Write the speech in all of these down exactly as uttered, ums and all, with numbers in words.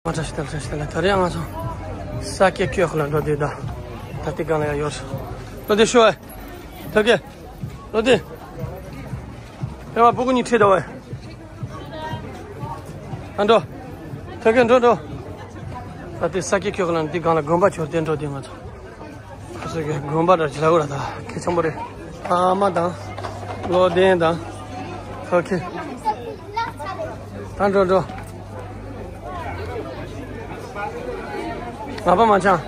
མ་བཀྲ་ཤིས་བདེ་ལེགས། བཀྲ་ཤིས་བདེ་ལེགས། ད་རེས་ང་ཚོ་ས་སྐྱ་ཁྱོད་ཁ་ལ་འགྲོ་དུས་ད། ད་ལྟའི་སྒང་ལ་ཡ་ཡོད། ལོ་དེ་ཤོ་ཨེ། ཐོ་ཀེ། ལོ་དེ། ཨེ་མ་སྤུ་གུ་གཉིས་ཁྲིད་ད་བས། ཨ་འགྲོ། ཐོ་ཀེ་འགྲོ་འགྲོ། ད་ལྟའི་ས་སྐྱ་ཁྱོད་ཁ་ལ་འདི་སྒང་ལ་དགོན་པ་ཆོར་དེ་འགྲོ་དུས་ང་ཚོ། ཁོ་ཚོ་གི་དགོན་པ་འདྲ་ཅིག་ལ་འོ་ར་ད་ཁེ་ཆེན་པོ་རེད། ཨ་མ་དང་། ལོ་ལྡན་དང་། ཁོ་ཁེ། ད་འགྲོ་འགྲོ། ང་པ་མ་ཆང་།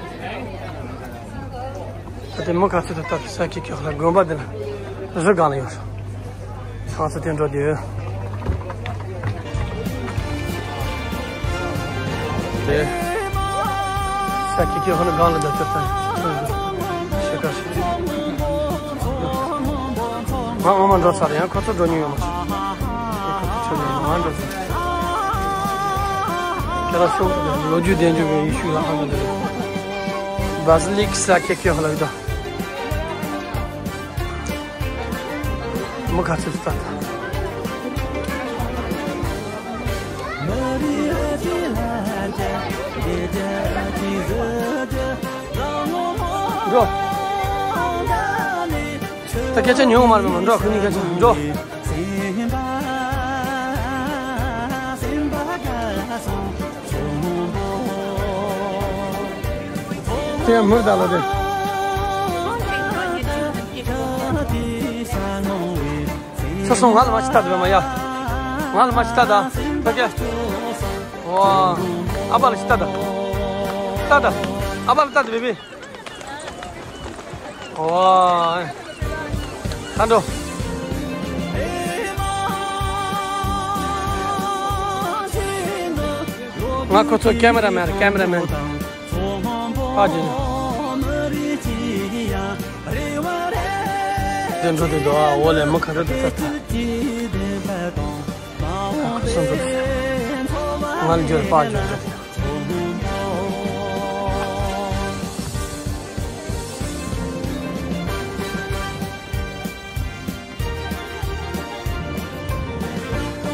ད་དེ་མི་ག་ཚོད་དུ་ད་ས་ཁེ་ཁེ་ལ་དགོན་པ་འདི་ལ་རི་སྒང་ལ་ཡོད། ཚང་ས་དེ་འགྲོ་དུས། དེ། ས་ཁྱི་ཁྱི་ཧོ་ནི་གང་ལ་འདི་ཚོད་ཙམ། ཤི་ཀ་ཤི། ང་ངོ་མ་འགྲོ་ཚར་ཡང་ཁོ་ཚོ་འགྲོ་མྱོང་ཡོད་མ་རེད། ཁོ་ཚོ་ཆོད་ཡོད་ང་འགྲོ་ཚར། ཁྱེད་རང་ཤོག་ལོ་རྒྱུས་བདེན་རྒྱུ་གི་ཡེ་ཤུ་ལ་ཨ་མ་འདི་རེད། བ་ཟི་ལིག་ས་ཁྱི་ཁྱི་ཧོ་ལ་ཡོད་ད། མི་ག་ཚོད་ལྟ་ད། འགྲོ། ད་སྐད་ཆ་ཉུང་མ་རེད་མ་འགྲོ། ཁོ་གཉིས་སྐད་ཆ་འགྲོ། དེ་མུར་ད་ལོ་དེ། ཚ་སོང་ང་ལ་མ་ཅི་ལྟ་དེ་མ་ཡ། ང་ལ་མ་ཅི་ལྟ་ད། ད་ཀྱ། ཝ། ཨ་ཕ་ལ་ཅི་ལྟ་ད། ལྟ་ད། ཨ་ཕ་ལ་ལྟ་དེ་བེ་བེ། ཝ། ཁ་འགྲོ། ང་ཁོ་ཚོ་ཀེ་མེ་ར་མེན་རེད། ཀེ་མེ་ར་མེན་དང་། ཨ་ཅེ། དེ་འགྲོ་དེ་འགྲོ་ཨ། འོ་ལེ་མི་ཁ་འགྲོ་དེ་ཚ་ཚ། ཁོ་ཚོ་འགྲོ་དེ། ང་ལ་འགྱུར་པ་འགྱུར་འགྲོ་དེ།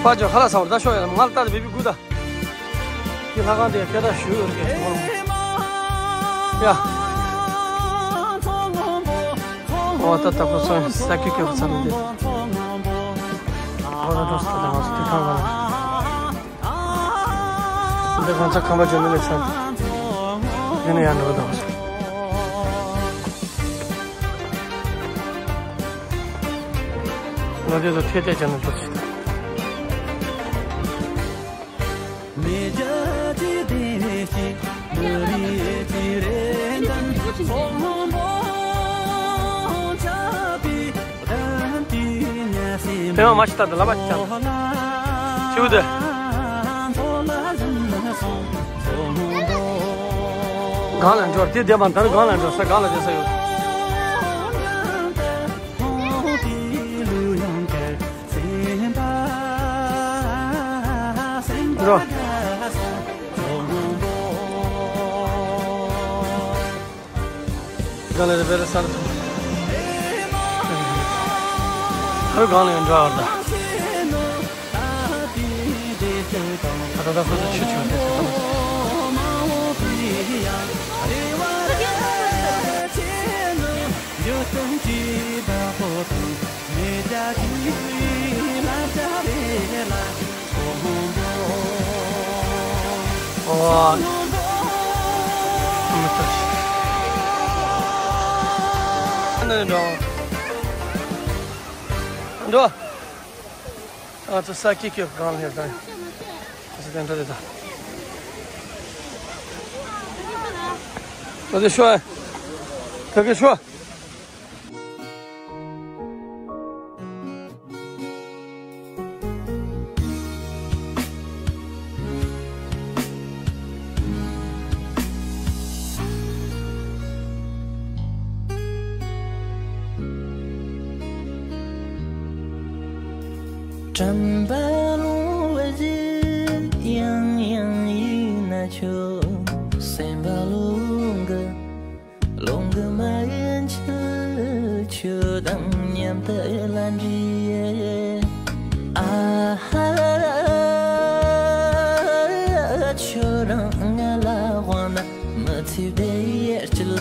པ་ཅོ་ཁ་ལག་ཟ་བར་ད་ཤོག་ཡ། ང་ལ་ལྟ་དེ་བེ་བེ་སྒུག་ད། ཁྱི་ལྷ་ཁང་དེ་སྐད་གྲགས་ཞུ་ཡོད་རེད་ཁྱོད་ཡ། ཨོ་ད་ད་ཁོ་ཚོ་ས་ཁྱི་ཁྱི་ཚ་ནི་འདི། ཨོ་ད་འགྲོ་ས་ད་ང་ཚོ་དེ་ཁང་ག་ལ། འདི་ཁང་ཚ་ཁང་པ་ཅོ་ནི་ལས་ཚ། དེ་ནི་ཡང་འགྲོ་ད་ང་ཚོ། ང་ཚོ་ཐད་ཐད་བྱས་ན་འགྲོ་ཆེ། དེ་མ་མ་ཤི་ད་དེ་ལ་བ་ཅང་ཆིའུ་དེ། གང་ལ་འགྲོ་དེ་བདེ་བ་ད་རུང་གང་ལ་འགྲོ་ས་གང་ལ་བདེ་ས་ཡོད། འགྲོ། གང་ལ་རེ་བེ་རེ་སར་ཐུག་ཧར་གང་ལ་ཡང་འགྲོ་བར་ད། ད་ད་ད་ཁོ་ཚོ་ཆུ་ཆུ་དེ་ཚོ་ད། ཨོ། ཨ་མ་ཏོ། ཨ་ནི་འགྲོ། འགྲོ། ང་ཚོ་ས་ཀྱི་སྐྱོད་གང་ལ་ཡོད་དང་། ང་ཚོ་དེ་འདྲ་རེད་ད། ང་ཚོ་ཤོག་ཨ། ད་གི་ཤོག་དྲན་པ་ལོང་བ་ཞིག་ཡང་ཡང་ཡིན་ན་ཆོག་སེམས་པ་ལོང་གི་ལོང་གི་མ་ཡིན་ཆུ་ཆུ་དང་མཉམ་དུ་ལ་འདྲིས་ཨ་ཧ་ཆུ་རང་ ང་ལ་དབང་ན་མི་ཚེ་བདེ་ཡེ་སྐྱིད་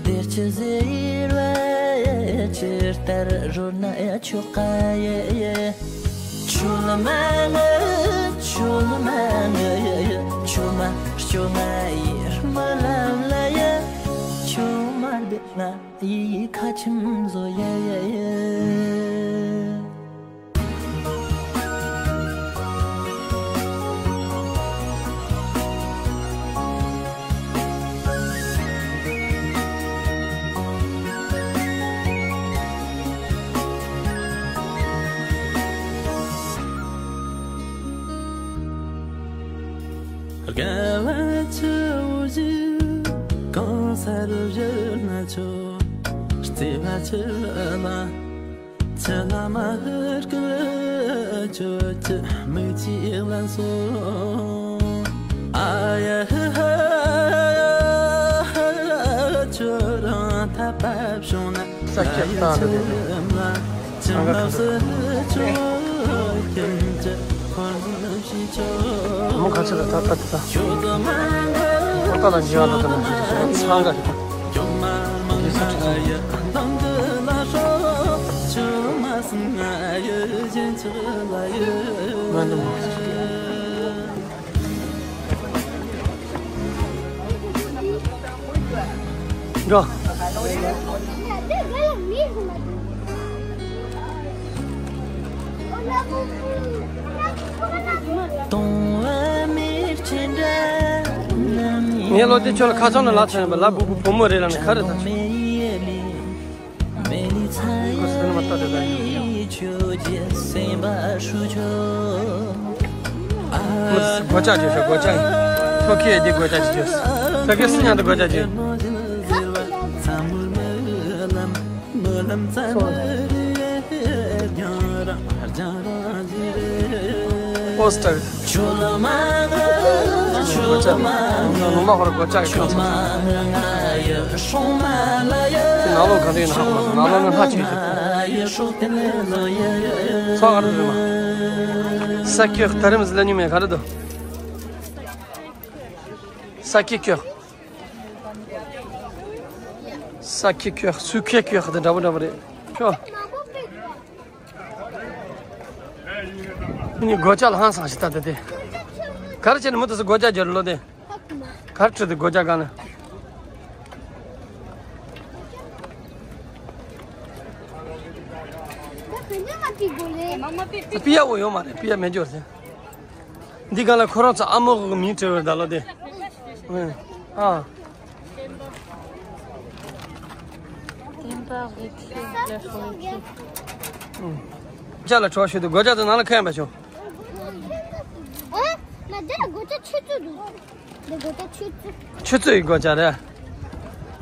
བདེ་སྐྱིད་ཟེར་བ་ཡེ་ཇི་ལྟར་རོལ་ན་ཡ་ཆོག་ག་ཡེ་ཡེ། ཆོ་ལ་མ་ང་ཆོ་ལ་མ་ང་ཡེ་ཡེ། ཆོ་མ་ཆོ་ང་ཡེ་རྨི་ལམ་ལ་ཡེ། ཆོ་མ་བདེ་ང་ཡེ་ཁ་ཆེམས་བཟོ་ཡེ་ཡེ་ཡེ། དགའ་བ་ཆུ་བོ་ཞིག་གང་སར་བཞུར་ན་ཆོག་བརྩེ་བ་ཆུ་ལ། ཆུ་ལ་མ་ཧུར་ཀུ་ཆུ་ཆུ་མིག་ཅིག་ལ་སོ། ཨ་ཡ་ཧ་ཧ་ཧ། ཆུ་རང་ཐ་པ་བྱུང་ན། ས་སྐྱ་ལྟ་ལ་དེ་ཆུ་མ་སུ་ཆུ་ཁྱིམ་ཆུ་ཁོར་ཟུམ་ཞིག་ཆུ། མོ་ཁ་ཆུ་ལ་ད་ལྟ་དེ་ད། ཁོ་ལྟ་ལ་འཇིགས་པ་ལ་དེ་ན་ཞིག་ཚང་ག་རེད། ཡིག་ཚད་ཁྲིད་སོང་། ང་འདི་མོ། འགྲོ། ངས་བློ་བདེ་ཁྱོད་ལ་ཁ་སང་ནས་ལབ་ཚར་ཡིན་པ། ལབ་བུ་བུ་བུ་མོ་རེད་ལབ་ནས་ག་རེ་ད། ཁོ་སི་ནི་མ་ལྟ་དེ་ལྟ་ཡིན། སྒོ་ལྕགས་བརྗོད་ཤོག་སྒོ་ལྕགས་ཡིན། ཐོ་ཁེ་འདི་སྒོ་ལྕགས་ཀྱི་བརྗོད། ཐོ་ཁེ་སི་ཉང་དུ་སྒོ་ལྕགས་བརྗོད། པོ་སི་ཊར། སྒོ་ལྕགས། ལུང་མ་ཧོར་སྒོ་ལྕགས་ཀྱི་ཁང་ཚན། དེ་ནང་ལོགས་ག་འདྲ་ཡིན་ན་ཧ་གོ་མ་སོང་། ནང་ལོགས་ནི་ལྷ་ཆེ་ཡོད། ཚོགས་ག་རེ་རེད་མ། ས་ཁྱི་ད་རིམ་ཟི་ལ་ཉུ་མེ་ག་རེ་འདུག་ས་ཁྱི་ཁྱི། ས་ཁྱི་ཁྱི། སུ་ཁྱི་ཁྱི་དེ་འདྲ་པོ་འདྲ་པོ་རེད། ཁྱོ། ནི་སྒོ་ལྕགས་ལ་ཧང་སང་ཞིག་ལྟ་དེ་དེ། ག་རེ་བྱས་ནས་མུ་མཐུད་སུ་སྒོ་ལྕགས་སྦྱར་ལོ་དེ། ག་རེ་བྲིས་དེ་སྒོ་ལྕགས་སྒང་ལ། པི་ཡ་འོ་ཡོད་མ་རེད། པི་ཡ་མེད་འབྱོར་ཟེར། འདི་སྒང་ལ་ཁོ་རང་ཚོ་ཨ་མོ་གི་མིང་བྲིས་པ་ད་ལོ་དེ། ཨ། སྒོ་ལྕགས་ལ་གྲོགས་ཞུ་དུས་སྒོ་ལྕགས་དེ་ནང་ལ་ཁ་ཡན་པ་བྱུང་། ཨ། ང་འདི་ལ་སྒོ་ལྕགས་ཆུ་ཚོད་འདུག་འདི་སྒོ་ལྕགས་ཆུ་ཚོད། ཆུ་ཚོད་ཡི་སྒོ་ལྕགས་རེད།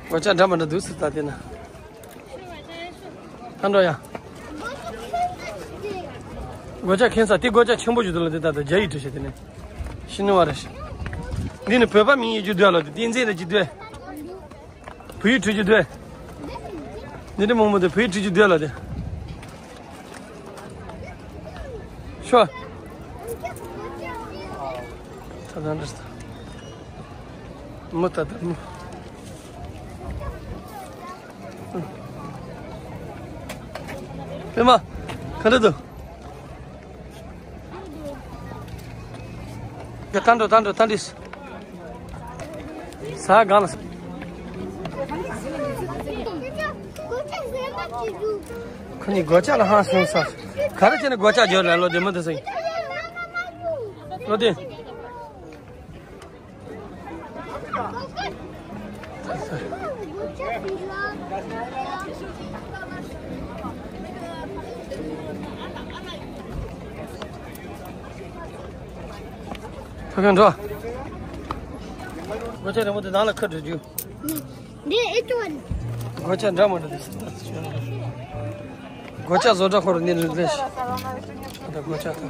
སྒོ་ལྕགས་འདྲ་མི་འདྲ་འདུག་ཟེར་ད་དེ་ན། ད་འགྲོ་ཡ། སྒོ་ལྕགས་ཁེན་ས་དེ་སྒོ་ལྕགས་ཆེན་པོ་ཞིག་འདུག་ལ་དེ་ད་ལྟ་རྒྱ་ཡིག་བྲིས་བྱས་དེ་ནས། ཤི་ནི་བ་རེད་ཤི། འདི་ནི་བོད་པ་མིང་ཡིན་རྒྱུ་འདུག་ལ་དེ་བསྟན་འཛིན་རེད་ཀྱི་འདུག་བོད་ཡིག་བྲིས་རྒྱུ་འདུག་འདི་འདྲ་མང་པོ་འདུག་བོད་ཡིག་བྲིས་རྒྱུ་འདུག་ལ་དེ། ཤོ། ད་ད་འདྲ་ས། མོ་ད་ད་མོ། པད་མ། ག་འདྲ་འདུག་ད་འགྲོ་ད་འགྲོ་ད་འདྲིས། ས་སྒང་ལ། ཁོ་གཉིས་སྒོ་ལྕགས་ལ་ཧང་སངས་ས། ག་རེ་བྱས་ནས་སྒོ་ལྕགས་སྦྱོར་ལ་ལོ་དེ་མི་དེ་སེང་། ལོ་དེ། ཕ་གི་འགྲོ། སྒོ་ལྕགས་རིང་པོ་དེ་ནང་ལ་ཁ་འགྲོ་རྒྱུ། འདི་ཨེ་ཅོ་ཨན། སྒོ་ལྕགས་འདྲ་མི་འདྲ་དེ་སེང་། སྒོ་ལྕགས་བཟོ་གྲྭ་ཁོ་ར་ནི་རེད་ལེ་ཤི། ད་སྒོ་ལྕགས་ཁོ།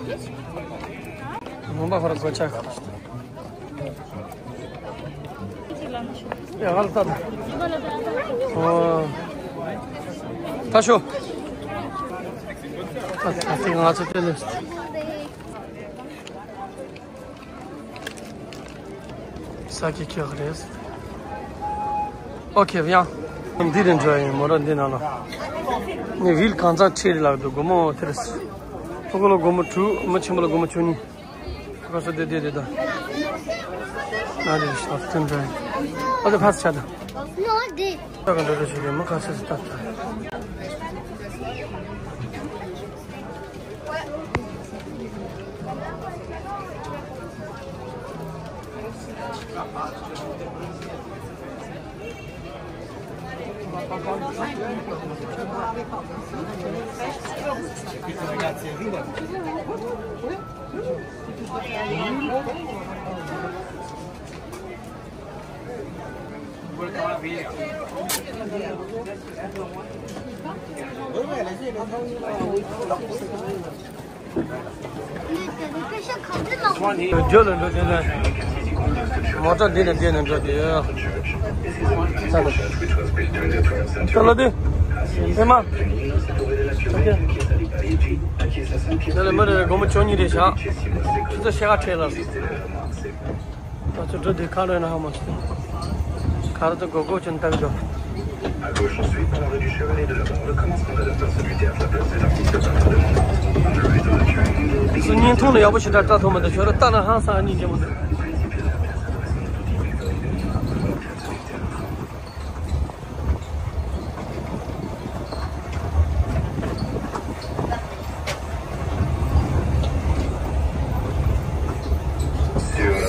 ངོ་མ་ཁོ་ར་སྒོ་ལྕགས་ཁོ། ཡ་ཧ་ལ་ད་ད། ཨོ། ད་ཤོ། ད་ད་ང་ཚོ་དེ་ལེ། ས་ ལགས་ཀྱིས་ཁྱེར་གི་རེད། ཨོ་ཁེ་ཡང་། འདི་རེད་འགྲོ་ཡིན་མོ་ར་འདི་ནང་ལ། ནི་རིལ་གང་ཚང་ཁྲིད་ལགས་འདུག་སྒོར་མོ་དེར། ཕོ་གོ་ལ་སྒོར་མོ་དྲུག་མི་ཆེན་པོ་ལ་སྒོར་མོ་བཅུ་གཉིས། ཁོ་སོ་དེ་དེ་དེ་ད། ང་རེ་ཤག་ཐུན་ཏྲ། ཨ་དེ་ཕ་ས་ཆ་ད། ནོ་དེ། ད་ག་འགྲོ་འགྲོ་ཞིག་རེད་མི་ཁ་སེ་སེ་ད་ད། རྒྱུ་ལ་འགྲོ་དེ་ལ། མོ་ཊ་འདི་ནས་འདི་ནས་འགྲོ་དེ། ད་ལ་དེ། ཧེ་མ། དེ་ལ་མི་རེ་རེ་སྒོར་མོ་བཅུ་གཉིས་རེ་བཞག་ཆུ་ཚོད་ཕྱེད་ཀ་ཁྲལ་ལ། ད་ཚོ་འགྲོ་དེ་ཁ་རོས་ན་ཧ་མ་སོང་། ཁ་རོ་ཚོ་སྒོར་སྒོར་ཆུན་བཏབ་འགྲོ། À gauche ensuite, pour la rue du Chevalet de la Bande, commencement d'adaptation du théâtre, la place des artistes, peintre de Montmartre. On the right of the train, you'll be སུ་བརྙན་ཐུང་ལ་ཡག་པོ་ཞེ་དྲག་ལྟ་ཐུབ་མི་འདུག་ཁྱོད་རང་ལྟ་ན་ཧང་སང་ཨ་ནི་འཇེ་མོ་འདུག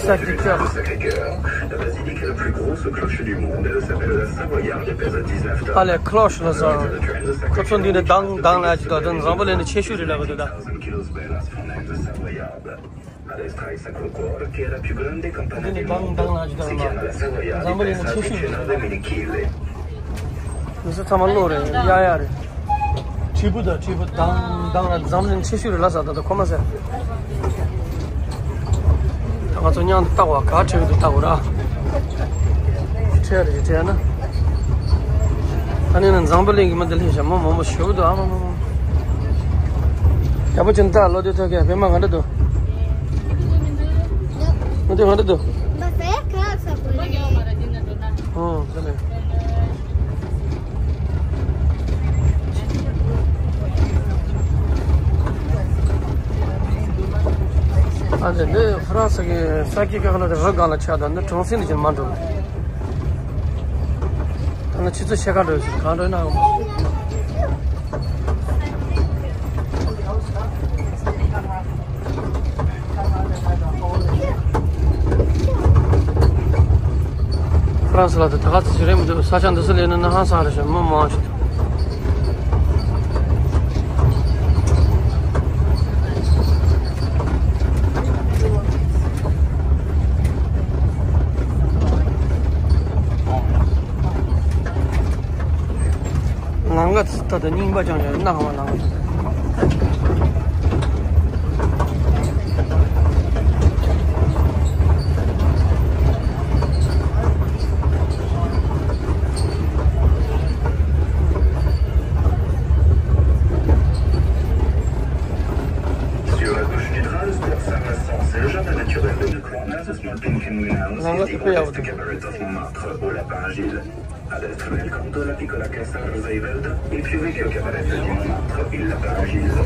Sacré-Cœur. Sacré-Cœur. La basilique la plus grosse cloche du monde. Elle s'appelle la Savoyarde et pèse dix-neuf tonnes. Allez, cloche là, ça. Cloche, on dirait dang dang là, tu dois donner un peu les chez lui là, là. Thousand kilos ballast from the Savoyarde. Ad est il Sacro Cuore, che è la più grande campana del mondo. Si chiama la Savoiarde, pesa venticinque mila chili. Nisa tama lo re, ya ya re. Chibu da, chibu dang dang la zam len chi shu la sa da da koma sa. Ta ka to nyang ta wa ka che du ta wa ra. Che re che na. Ani nan zam ba len ma de le sha ma ma ma shu do ma ma. Ya ba chen ta lo de ta ke pe ma ga do. Mo de ga do. ཨོ་དེ་ལས། ཨ་ནི་འདི་ཧྥ་རན་སི་གི་ས་དཀྱིལ་ཁ་ལ་རི་སྒང་ལ་ཆགས་དང་འདི་གྲོང་གསེབ་ནས་ཀྱང་མ་འགྲོ། ད་ནི་ཆུ་ཚོད་ཕྱེད་ཀ་འགྲོ་ཞིག་གང་འགྲོ་ན། ཧྥ་རན་སི་ལ་དེ་ད་ག་ཚོད་ཅིག་རེད་མི་འདུག་ས་ཆ་འདི་ཚོ་ལས་ན་ན་ཧང་སང་རེད་ཤག་མི་མང་ཞིག་འདུག་ལམ་ཁ་ད་ལྟ་རྙིང་པ་ཅང་ཅང་སྣ་ཁ་མ་ལམ་ཁ། Sur la gauche du drame, square Saint-Vincent, c'est le jardin naturel de Neuclon. Small pink and green house is the oldest cabaret of Montmartre, au Lapin Agile. Ad est il Canto, la piccola casa Rosa Evelda, il più vecchio cabaret di Montmartre, il Lapin Agile.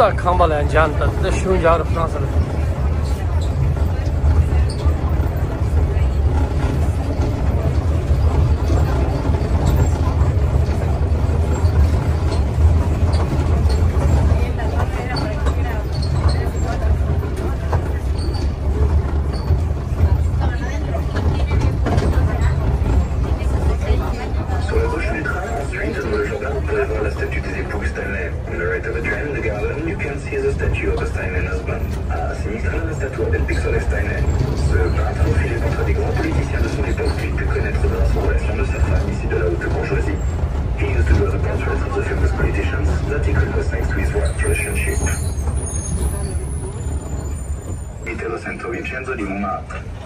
རྩྭ་ཁང་པ་ལ་འཇགས་ད་ལྟ་ཤུགས་འཇགས་རུ་བཏང་ས་རེད། Sur la gauche du train, ensuite, dans le jardin, vous pouvez voir la statue des époux Stanley. On the right of the train, the garden, you can see the statue of the Stanley husband. Ah,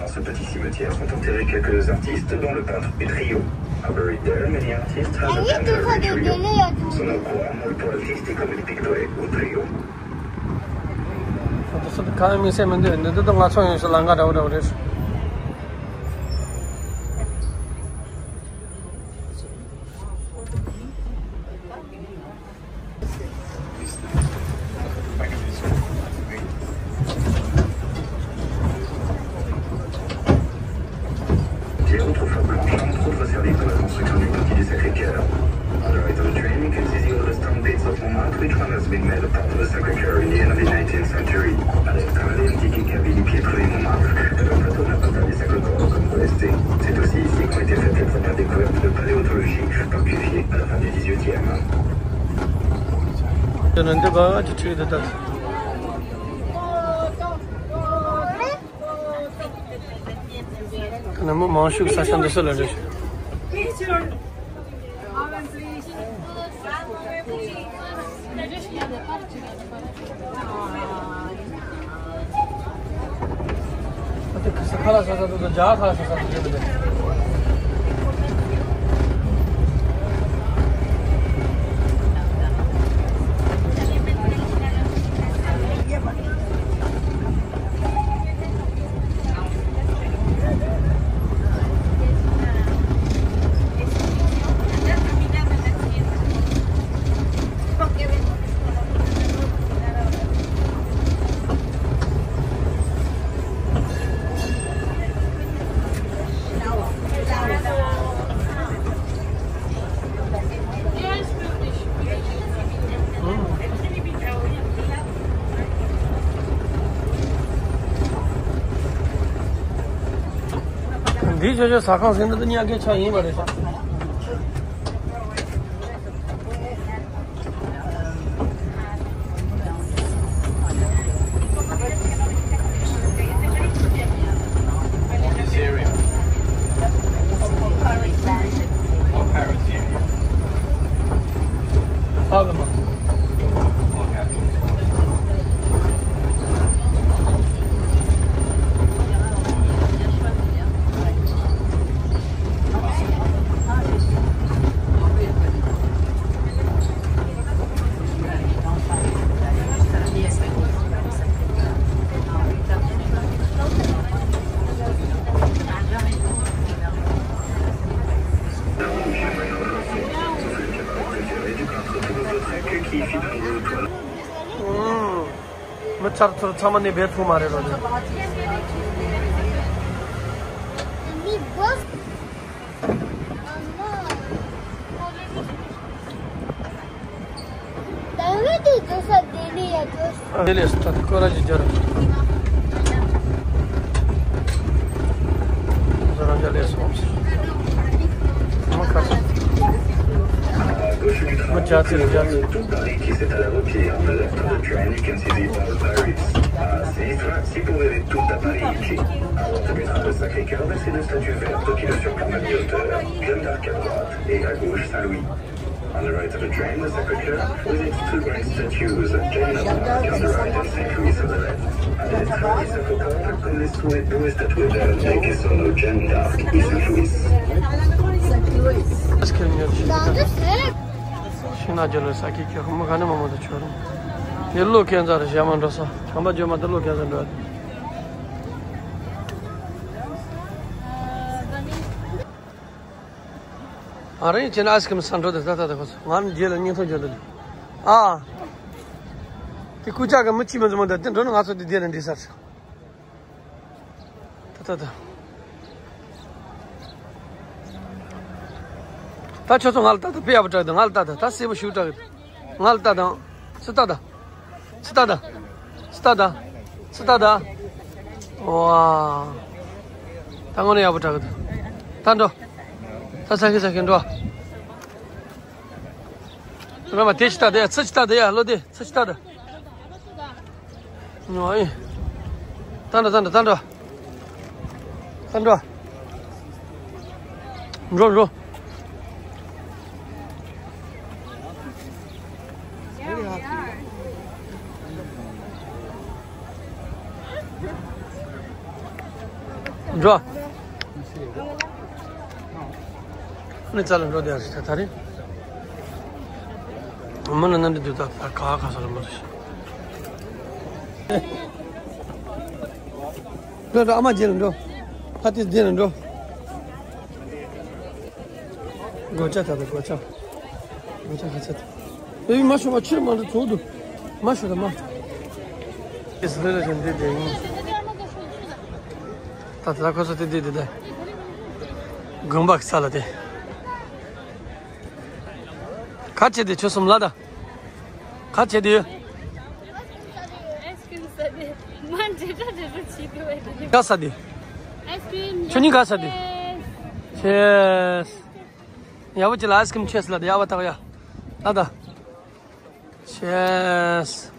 Dans ce petit cimetière sont enterrés quelques artistes, dont le peintre Utrio. Are buried there many artists as a painter Utrio. Sono qua molto artisti come il pittore Utrio. ད་སོ་ད་གང་མི་སེམས་མི་འདོད་འདི་འདི་ང་ཚོ་ཡོང་ས་ལང་ཀ་འདྲ་བོ་འདྲ་བོ་རེད། Pierre, autrefois blanche, a entre autres servi pour la construction du bâti du Sacré-Cœur. On the right of the train, you can see the oldest town bits of Montmartre, which one has been made a part of the Sacré-Cœur in the end of the nineteenth century. Allez, allez, un petit kick à pied du pied, prenez Montmartre. Le plateau n'a pas servi Sacré-Cœur comme resté. C'est aussi ici qu'ont été faites les premières découvertes de paléontologie par Cuvier à la fin du dix-huitième. ཁ་ན་མི་མང་ཤོས་ས་ཆ་འདི་སུ་ལ་རེད། ཁ་ལག་ས་ས་དུ་དུ་ཇ་ཁ་ལག་ས་ས་དུ་དུ་དུ། འདིའི་ཆོས་ཆོས་ཟ་ཁང་ཟིན་ན་ཉག་གི་ཆ་ཡིན་པ་རེད་ཤག་མི་ཚར་ཚུར་ཚང་མ་ནི་བེད་ཐུག་མ་རེད་རོ། དེ་ལས་སུ་ད་ཀོ་ར་ཇི་ཇར་ཟོ་རང་ཇ་ལས་སོང་། མ་ཁ་སོང་། མ་ཇ་ཚིལ་ཇ་ཚིལ། Tout Paris qui s'étale à vos pieds. En alerte de train, you can see the old Paris. Ah, sinistra, si può vedere tutta Parigi. À votre départ, le Sacré-Cœur, c'est deux statues vertes qui le surplombent à mi-hauteur. Jeanne d'Arc à droite et à gauche, Saint-Louis. On the right of the train, the Sacré-Cœur, with its two great statues, Jeanne d'Arc on the right and Saint-Louis on the left. Allez, Saint-Louis, Sacré-Cœur, comme les sous et deux statues vertes che sono Jeanne d'Arc et Saint-Louis. ཤིང་ནགས་རྒྱུ་ལོ་ས་ཁྱི་ཁྱོད་མི་ག་ནས་མ་མོ་དུ་ཆོད་རུང་། དེ་བློ་ཁེངས་ཚར་རེ་ཞྭ་མ་འགྲོ་ས་ཁང་པ་བརྗོད་མ་དེ་བློ་ཁེངས་ཚར་འགྲོ་ཡ་དེ། ཨ་རིང་ཅན་ཨ་སི་ཀིམ་སང་འགྲོ་དེ་ད་ད་ད་ཁོ་ང་རང་རྗེས་ལ་བརྙན་ཐུང་བརྗོད་འདུག་ཨ། དེ་སྐུ་ཅག་གི་མི་གཅིག་མི་འཛོམས་འདུག་དེ་འགྲོ་ན་ང་ཚོ་དེ་བསྡད་ན་འགྲིག་ས་རེད། ད་ད་ད། ད་ཁྱོད་ཚོ་ང་ལ་ལྟ་ད་དཔེ་ཡག་པོ་སྤྲད་འདུག་ང་ལ་ལྟ་ད་ད་གསལ་པོ་ཞིག་སྤྲད་འདུག་ང་ལ་ལྟ་ད། སུ་ལྟ་ད། སུ་ལྟ་ད། སུ་ལྟ་ད། སུ་ལྟ་ད། ཝ། ད་དངོས་གནས་ཡག་པོ་སྤྲད་འདུག་ད་འགྲོ། ད་ས་ཁི་ས་ཁི་འགྲོ། ར་མ་དེ་ཅི་ལྟ་ད་ཡ་ཚི་ཅི་ལྟ་ད་ཡ་ལོ་དེ་ཚི་ཅི་ལྟ་ད། ཉོ་ཨེ། ད་འགྲོ་ད་འགྲོ་ད་འགྲོ། ད་འགྲོ། འགྲོ་འགྲོ། འགྲོ། ནི་རྩ་ལ་འགྲོ་བསྡད་ཡ་ཞིག་ད་ད་རེད། མི་ལ་ནི་འདི་དུས་ད་ད་ག་ག་ས་ལ་མ་རེད། འགྲོ་འགྲོ། ཨ་མ་རྗེས་ལ་འགྲོ། ཕ་དེ་རྗེས་ལ་འགྲོ། སྒོ་ལྕགས་ད་ད་སྒོ་ལྕགས། སྒོ་ལྕགས་ག་ཚད། ཨེ་མ་ཤོད་མ་ཕྱིར་མ་འགྲོ་ཚོགས་འདུག་མ་ཤོད་ད་མ། ཨེ་སི་ལེ་རེ་ཤན་འདི་འདི་ཡིན། ད་ད་ཁོ་ཚོ་དེ་འདི་འདི་ད། དགོན་པ་གི་ས་ལ་དེ། ག་བྱེད་དེ་ཁྱོད་གསུམ་ལ་ད། ག་བྱེད་དེ་ཡོད། ཨའི་སི་ཀྲིམ་ཟ་དེ། མ་འདྲེ་འདྲ་འདྲེ་འདྲ་བྱེད་དེ་བས་དེ། ག་ཟ་དེ། ཨའི་སི་ཀྲིམ། ཁྱོད་གཉིས་ག་ཟ་དེ། ཆེས། ཡག་པོ་ཅིག་ལ་ཨའི་སི་ཀྲིམ་ཆེས་ལ་དེ་ཡག་པོ་ཐག་ཡ། ལ་ད། ཆེས།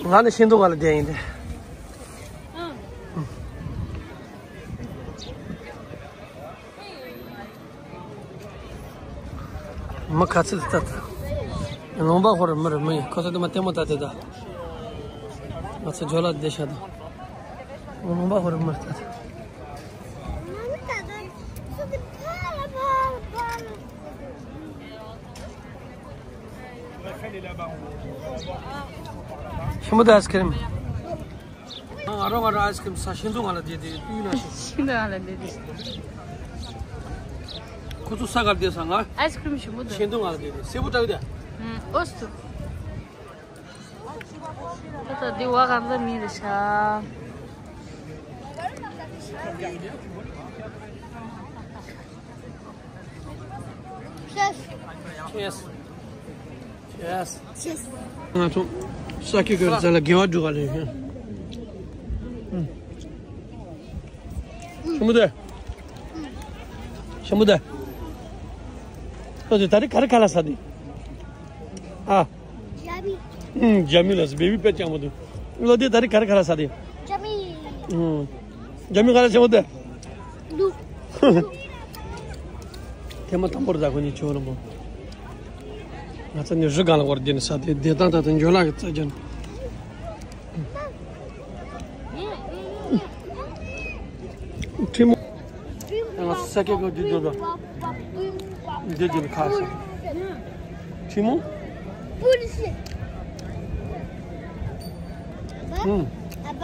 ང་ནི་ཤིན་ཏུ་ང་ལ་བསྡད་ཡིན་ཏེ། མི་ཁ་ཚིལ་ལྟ་ལྟ། ལུང་པ་ཧོར་མི་རུ་མི་ཡིན་ཁོ་ཚོ་དེ་མ་ལྟད་མོ་ལྟ་དེ་ད། ང་ཚོ་ཇོ་ལ་བསྡད་ཤག་ད། ལུང་པ་ཧོར་མི་ལྟ་དེ། ཤི་མོ་ད་ཨའི་སི་ཀྲིམ། ང་རང་ང་རང་ཨའི་སི་ཀྲིམ་ཟ། ཤིན་ཏུ་ང་ལ་བསྡད་དེ་དུས་ན་ཤི། ཤིན་ཏུ་ང་ལ་བསྡད་དེ། ཁོ་ཚོ་ས་གར་བསྡད་ས། ང་ཨའི་སི་ཀྲིམ་ཞིམ་པོ་འདུག་ཤིན་ཏུ་ང་ལ་བསྡད་དེ་སེར་པོ་བཀྲ་གི་དེ། ཨུ་སུ། ད་ལྟ་འདི་བ་གང་ཚ་མི་རེད་ཤག Cheers. Cheers. Cheers. Cheers. ང་ཚོ་ས་ཁྱི་གི་རྩ་ལ་དགེ་བ་སྒྲུབ་ག་ལས། ཤམ་བུ་དེ། ཤམ་བུ་དེ། ཁོ་ཚོས་ད་རེས་ག་རེ་ཁ་ལག་ཟ་དེ། ཨ། ཇ་མི། ཨུམ། ཇ་མི་ལ་སི་བེ་བི་དཔེ་ཅང་མ་འདུག་ལོ་དེ་ད་རེས་ག་རེ་ཁ་ལག་ཟ་དེ། ཇ་མི། ཨུམ། ཇ་མི་ག་རེ་ཆེན་པོ་དེ། ལུག་ཐེངས་མ་དང་པོར་ད་ཁོ་གཉིས་ཆོས་རམ་པོ། ང་ཚོ་ནི་རི་སྒང་ལ་བར་དེ་ནི་ས་དེ་བདེ་ཐང་དང་དེ་འཇོ་ལགས་ཀྱི་རྩ་རྒྱན། ཁྲིམས། ང་ཚོ་ས་ཁྱི་གི་དུས་འདོད་པ། འདི་གྱིས་ཁ་ཤས། ཁྲིམས། ཨུམ།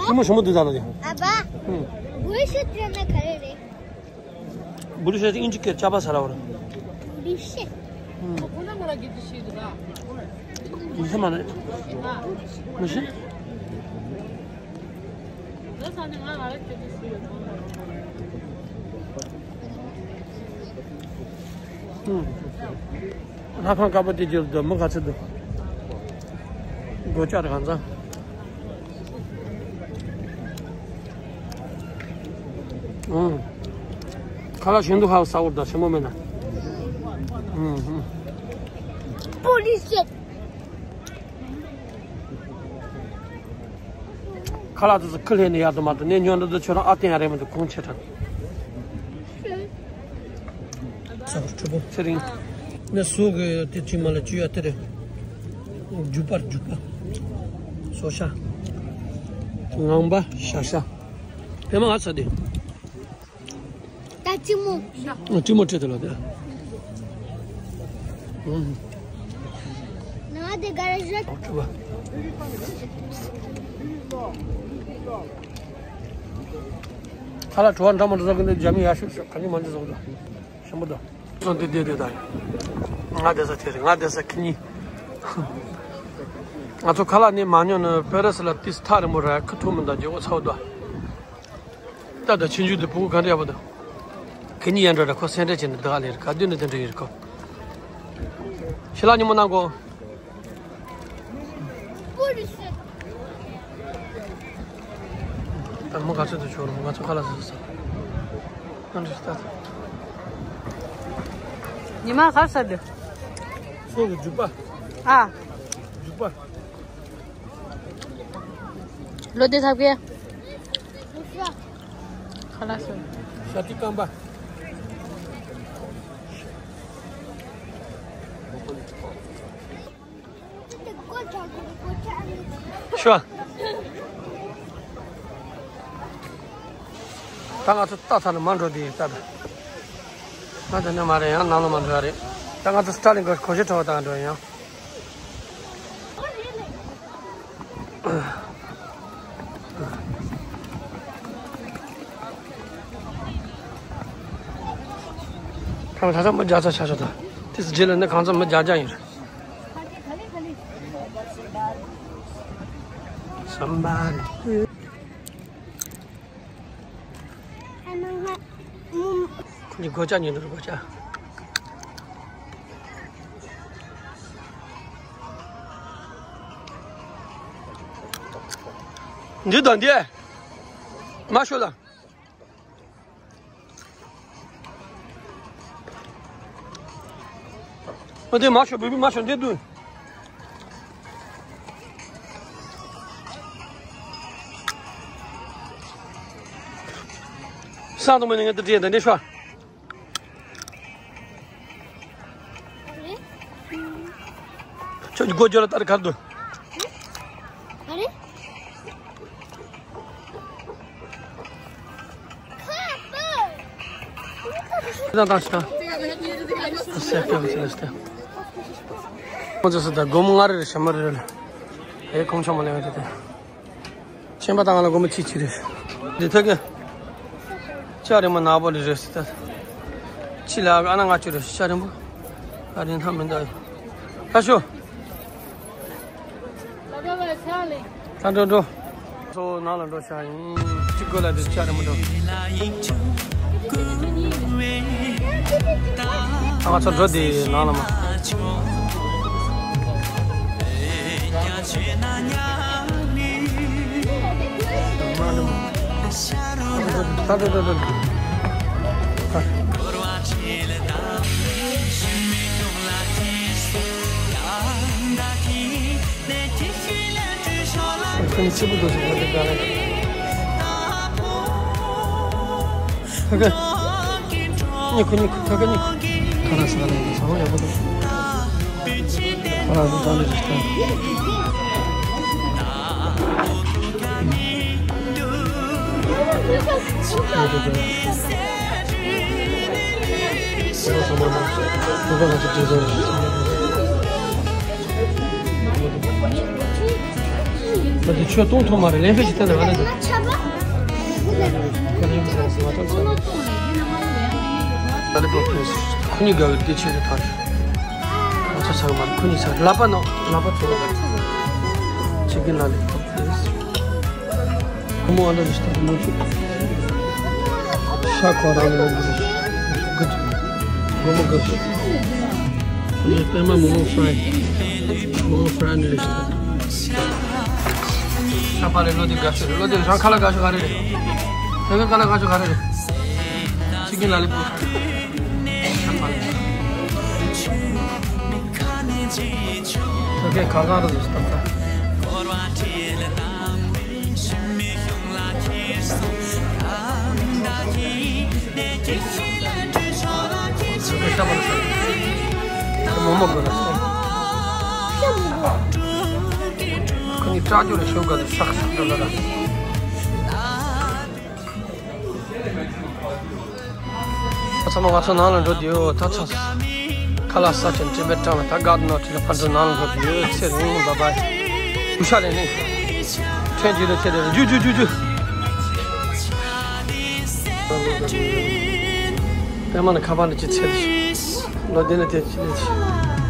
ཁྲིམས་ཞིམ་པོ་འདུག་ད་ལ་ཡ། ཨ་ཕ། ཨུམ། བུ་ཤི་ཏྲེ་ན་ག་རེ་རེད། བུ་ཤི་ཨིན་ཇི་སྐད་ཅ་པ་ས་ར་བ་ར། བུ་ཤི། ཨུམ། ཡིན་ས་མ་རེད། མི་ཤི། ལྷ་ཁང་དཀར་པོ་དེ་རྒྱུད་དུ་མི་ག་ཚོད་འདུག་སྒོ་ལྕགས་གང་ཚང་། ཁ་ལག་ཞིམ་འདུག་ཧ་ས་འོར་དང་ཞིམ་པོ་མེད་ན། ཨུམ། ཨུམ། པོ་ལི་ཤེ། ཁ་ལག་དེ་ཚོ་ཁུ་ལྷན་ནས་ཡག་ཏུ་མ་གཏོགས་ནས་ཉོ་འདི་ཚོ་ཁྱོད་རང་ཨ་བསྟན་ཡ་རེད་མི་འདུག་གོང་ཆེ་དྲགས། ཚ་བར་གྲུ་པོ་ཚེ་རིང་། ནས་སོ་གི་དེ་ཅི་མ་ལ་ཅི་ཡ་དེ་རེད། རྒྱུག་པ་རྒྱུག་པ། སོ་ཤ། ངང་པ་ཤ་ཤ། བེ་མ་ང་ཚ་དེ། ད་ཅི་མོ། ཅི་མོ་ཁྲིད་དེ་ལ་དེ། ནང་དེ་ག་རེ་རེད། ཁྲིད་པ། ཁ་ལག་བྲོ་བ་འདྲ་མི་འདྲ་ཟ་གི་འདུག་རྒྱ་མི་ཡག་ཤོས་ཤོས་ག་ནི་མ་འདི་ཟ་གི་འདུག་ཞིམ་པོ་འདུག་སོང་དེ་དེ་དེ་ད། ང་བསྡད་ས་དེ་རེད། ང་བསྡད་ས་ཁི་གཉིས། ང་ཚོ་ཁ་ལག་ནས་མ་ཉོ་ནི་པེ་རེ་སི་ལ་ཏིས་ཐག་རིང་པོ་རེད། ཁི་ཐུག་མི་འདུག་རྒྱལ་པོ་ཚ་བོ་འདུག་ད་ད་ཆུང་ཆུང་དེ་ཕྲུ་གུ་ག་འདྲ་ཡག་པོ་འདུག་ཁི་གཉིས་ཡན་འགྲོ་རེད། ཁོ་སེམས་ཁྲལ་བྱས་ནས་འདུག་ཨ་ལེ་རེད། ག་དུས་ནས་དེ་འདྲ་ཡིན་རེད་ཁོ། ཞི་ལ་ཉིན་མོ་གནང་གོ། ད་མོ་ག་ཚོད་དུ་ཆོག་རུང་ང་ཚོ་ཁ་ལག་ཟ་ཟ། ཨ་འདྲ་ཞིག་ད། ཉི་མ་ག་ཟ་དུ། སོ་གི་རྒྱུག་པ། ཨ། རྒྱུག་པ། ལོ་དེ་ཐབ་ཀེ། ཁ་ལག་ཟ། ཤ་ཏི་སྐམ་པ། ཤོ། ད་ང་ཚོ་ལྟ་ཚར་ནས་མར་འགྲོ་དེ་ཡིན་ལྟ་ད། ང་དེ་ནས་མ་རེད། ཡང་ནང་ལ་མ་འགྲོ་ཡ་རེད། ད་ང་ཚོ་སི་ཊ་ལིང་གི་གོ་ཤེས་ཁྲོ་བ་དང་འགྲོ་ཡང་། ཁང་ཁ་ཚ་མི་བརྒྱ་ཚ་ཆ་ཆ་དང་། དེ་སི་རྗེས་ལ་ནི་ཁང་ཚ་མི་བརྒྱ་བརྒྱ་ཡིན་རེད། Somebody. ཁོ་གཉིས་སྒོ་ལྕགས་ཉོས་འདུག་སྒོ་ལྕགས། འདི་དང་འདི། མ་ཤོད་ལ། ཨ་དེ་མ་ཤོད། བུ་བུ་མ་ཤོད། འདི་འདུག་ས་དང་མ་ནི་ང་དུ་དྲིས་དང་འདི་ཤོག་ཁྱོད་ཀྱི་སྒོ་རྒྱབ་ལ་ལྟ་རེ་གར་འདུག་ཨ་རེ། ད་ད་ད། སེ་ཀེ་བ་སེ་ལེ་སྟེ། ཁོང་ཚོ་སུ་ད་སྒོར་མོ་ལྔ་རེ་རེ་ཞྭ་མོ་རེ་རེ་ལ། ཨེ་ཁོང་ཆོ་མ་ལེ་བ་དེ་དེ། ཆེན་པ་དང་ང་ལ་སྒོར་མོ་ཆིག་ཆིག་རེད། འདི་ཐད་ཀྱི། ལྕགས་རི་མོ་ནག་པོ་རེད་རེད་ཟེར་ད། ཕྱི་ལ་ཨ་ན་ལྔ་བཅུ་རེད། ལྕགས་རི་མོ། ཨ་རི་ཐང་མི་འདའ་ཡོད། ད་ཤོ། ད་འགྲོ་འགྲོ། ཚོ་ནང་ལ་འགྲོ་ཤག་ཡིན། གཅིག་དགོས་ལ་འདི་ལྕགས་རི་མོ་འགྲོ། ང་ཚོ་འགྲོ་དེ་ནང་ལ་མ། ཁོ་གཉིས་སྐྱིད་པོ་འདུག་ཟེར་བ་དེ་འདྲ་རེད། ཁ་ཁ། གཉིད་ཁུག་གཉིད་ཁུག་ཁ་ཁ་གཉིད་ཁུག་ཁ་ལག་ཟ་ལ་ཡིན་ཟ་བ་ཡག་པོ་འདུག་ཁ་ལག་འདི་ད་ལི་རེད་ད། ད་དེ་ཆོས་གཏོང་ཐུབ་མ་རེད། ལན་ཁ་ཞིག་བསྟན་ན་ང་ལ་འདུག་ཁོ་ལན་ཁ་ཟེར་ཟེར་བ་ཐོབ་ཚར། ད་ལི་པོ་ཕེས་ཁོ་གཉིས་དགའ་བའི་སྐད་ཆ་རེད་ད། ང་ཚོ་ཚར་མ་རེད། ཁོ་གཉིས་ཚར། ལག་པ་ནང་ལག་པ་ཚོ་ལ་ཆིག་གི་ལ་ལི་པོ་ཕེས། ཁོ་མོ་ཨ་ལ་རི་ཤི་ཏ་ཁོ་མོ་ཆུ། ཤ་ཁོ་རང་ལ་ཡོད་གི་རེད། གི་སྒོར་མོ་གི་རེད། ཨ་ནི་པད་མ་མོ་མོ་ཧྥ་རའི། མོ་མོ་ཧྥ་རའི་ནི་རེད་ཤི་ཏ། ཤ་པ་རེད། བློ་བདེ་དགའ་ཤོས་རེད། བློ་བདེ་རང་ཁ་ལག་དགའ་ཤོས་ག་རེ་རེད། ད་ག་ཁ་ལག་དགའ་ཤོས་ག་རེ་རེད། ཆིག་གི་ལ་ལི་པོ། ཤ་པ་རེད། ད་ག་ག་ག་རེད་ཤི་ཏ། མོ་མོ་གོ་ལ་སོང་། ཁོ་གཉིས་སྐྲག་རྒྱུ་རེད་ཤོག་ག་དུ་ཤག་ཤག་འགྲོ་ལ་ར། ཚང་མ་ང་ཚོ་ནང་ལ་འགྲོ་དུས་ད་ཚ། ཁ་ལག་ཟ་བྱས་ནས་ཅི་བེད་ཀྲང་ལ་ད་ག་དུ་ནོ་ཁྲི་ལ་ཕར་འགྲོ་ནང་ལ་འགྲོ་དུས་ཚེ་རིང་བ་བའི། དུ་ཤ་རེ་ནི། ཕྲན་གྱི་རེ་ཚེ་རེ་རེ་ཇུ་ཇུ་ཇུ་ཇུ། པད་མ་ནི་ཁ་པར་ནི་ཅི་ཚེ་རེ། ལོ་དེ་ནི་དེ་ཅི་ནི་ཅི།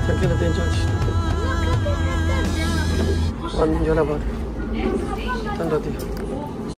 ཐེབས་ཀྱི་ནི་དེ་ཅང་ཅི། ཨ་ནི་འཇོ་ལ་བར། ད་འགྲོ་དུས།